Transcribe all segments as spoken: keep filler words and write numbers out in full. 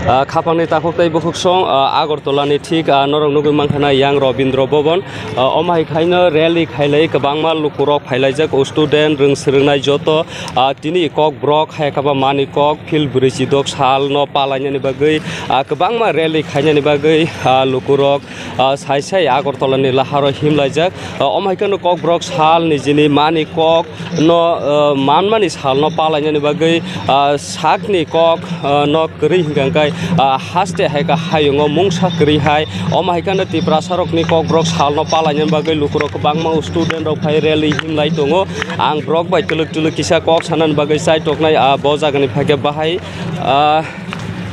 Ah, khapangni takhuk tei bukhuk song, ah, Agartala ni thik, ah, norok nugwi mankha na yang Rabindra Bhavan. Ah, omo hai khaino rally khailai kwbangma lukurok phailaijak, student, rwng swrwngnai joto, ah, tini Kokborok hai khe ba Manikok field bwrwi chidok salno palainani bagwi, ah, kwbangma rally khainani bagwi, ah, lukurok, ah, sai sai Agartala ni laharo himlaijak. Ah, omo hai kheno Kokborok sal nijini Manikok no, ah, manmani salno palainani bagwi, ah, sakni kok, ah, no kwrwi hwnkha khe, ah, haste hai khe hayungo mungsa kwrwi hai. Omo hai kheno Tiprasarokni Kokborok salno palainani bagwi lukurok kwbangma student rok phai rally himlai tongo. Ang borok bai twlwk twlwk kisa kok sanani bagwi chai toknai, ah, bo jagani phaikhe bahai, ah,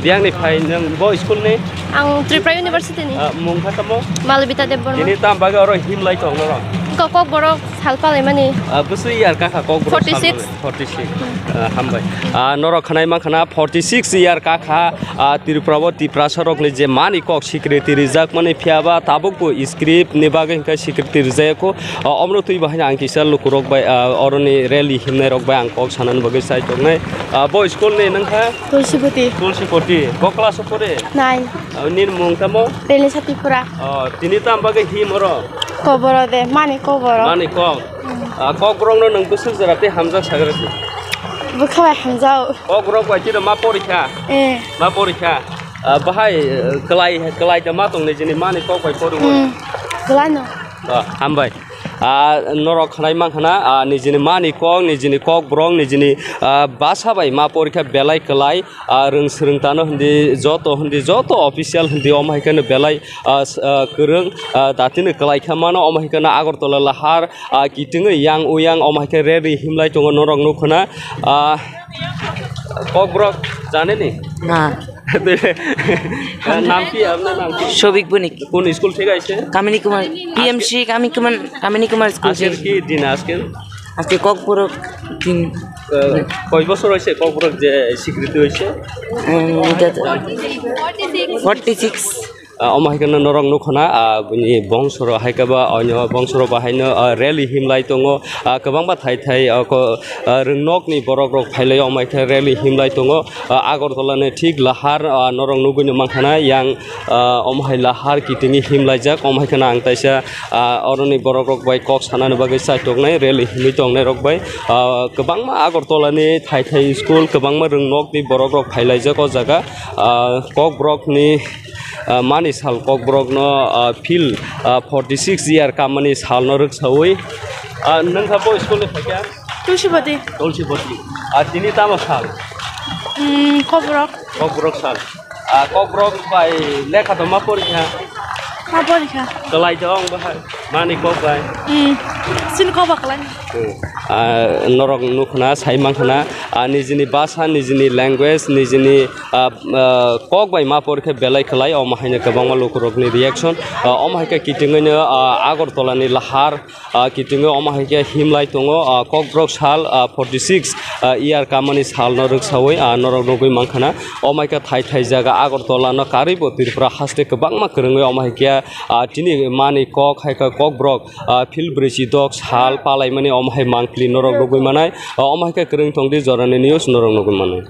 Biyangni phai nwng bo school ni? Ang Tripura University ni. Ah, mung kha tamo? Malvita Debbarma. Tini tam bagwi oro himlai tong norok? Ko Kokborok sal palaimani. Ah, bwswi year kakha Kokborok sal forty six. Palaimani? Forty six. Ah, hambai. Ah, norok khanai mankha na forty six year kakha, ah, Tripura o Tiprasarokni je mani kok sikriti rijakmani phiyaba tabukbo script ni bagwi hwnkhe sikriti rijayakho. Ah, omno twi bahai ang kisa lukurok bai, ah, oroni rally himnairok bai ang kok sanani bagwi chai tongnai. Ah, bo school ni nwng kha? Tulsipoti. Tulsipoti. Ko class o pore? Nine. Ah, nini mung tamo? Relisa Tripura. Oh, tini tam bagwi him oro? Koboro de, mani koboro. Mani kok. Mm. Ah, Kokborok no nwng bwswk jora tei hamjak sagra di? Bwkha bai hamjao. Kokborok bai tino ma porikha? Eh. Ma porikha? Ah, bahai, eh, kwlai, kwlai da ma tong nijini mani kok bai porikha? Mm. Kwlai no. Ah, hambai. Ah, norok khanai mankha na, ah, nijini mani kok, nijini Kokborok, nijini, ah, basa bai ma porikha belai kwlai, ah, rwng swrwng tano hindi joto, hindi joto official hindi omo hai kheno belai, ah, s-, ah, kwrwng, ah, datino kwlai kha mano omo hai kheno Agartala lahar, ah, kitingwi yang uyang omo hai khe rally himlai tongo norok nukho na, ah, Kokborok janani? Na. নাম কি? আপনার নাম কি? শফিক বণিক। কোন স্কুল থেকে আইছেন? কামিনী কুমার, পিএমসি কামিনী কুমার, কামিনী কুমার স্কুল আজকের থেকে। কি দিন আজকের? আজকে ককবরক দিন। আহ, কয় বছর হয়েছে ককবরক যে স্বীকৃতি হয়েছে? উম, এটা তো forty six. Ah, omo hai kheno norok nukho na, ah, bini bongsoro hai khe ba onyo bongsoro bahaino, ah, rally himlai tongo, ah, kwbangma thai thai, ah, ko, ah, rwngnokni borok rok phailai omo hai khe rally himlai tongo, ah, Agartala ni thik lahar, ah, norok nugwi no mankha na yang, ah, omo hai lahar kitingwi himlaijak omo hai kheno ang taisa, ah, oroni borok rok bai kok sanani bagwi chaitok nai rally himwi tongnai rok bai, ah, kwbangma Agartala ni thai thai school kwbangma rwngnokni borok rok phailaijak o jaga, ah, Kokborok ni Ah, mani sal Kokborok no, ah, field, ah, forty six year kamani sal no rwksawi. Ah, nwng kha bo school ni phaikha? Tulsibati. Tulsibati. Ah, tini tamo sal? Hmm, Kokborok. Kokborok sal. Ah, Kokborok bai lekha to ma porikha? Ma porikha. Kwlai to wng bahai? Mani kok bai? Hmm. Sini kok ba kwlai. Hmm. Ah, norok nukna, sai mankha na, ah, nijini basa, nijini language, nijini ah, ah, kok bai ma por khe belai kwlai, omo haino kwbangma lukurokni reaction, ah, omo hai khe kitingwi no, ah, Agartala ni lahar, ah, kitingwi omo hai khe himlai tongo, ah, Kokborok sal, ah, forty six, ah, year kamani sal no rwksawi, ah, norok nugwi mankha na, omo hai khe thai thai jaga Agartala no karwi bo Tripura haste kwbangma kwrwngwi omo hai khe, ah, tini mani kok hai khe Kokborok, ah, field bwrwi chidok sal palaimani omo hai mangpli norok nugwi manai, ah, omo hai khe kwrwng tongdi jorani news norok nugwi manai.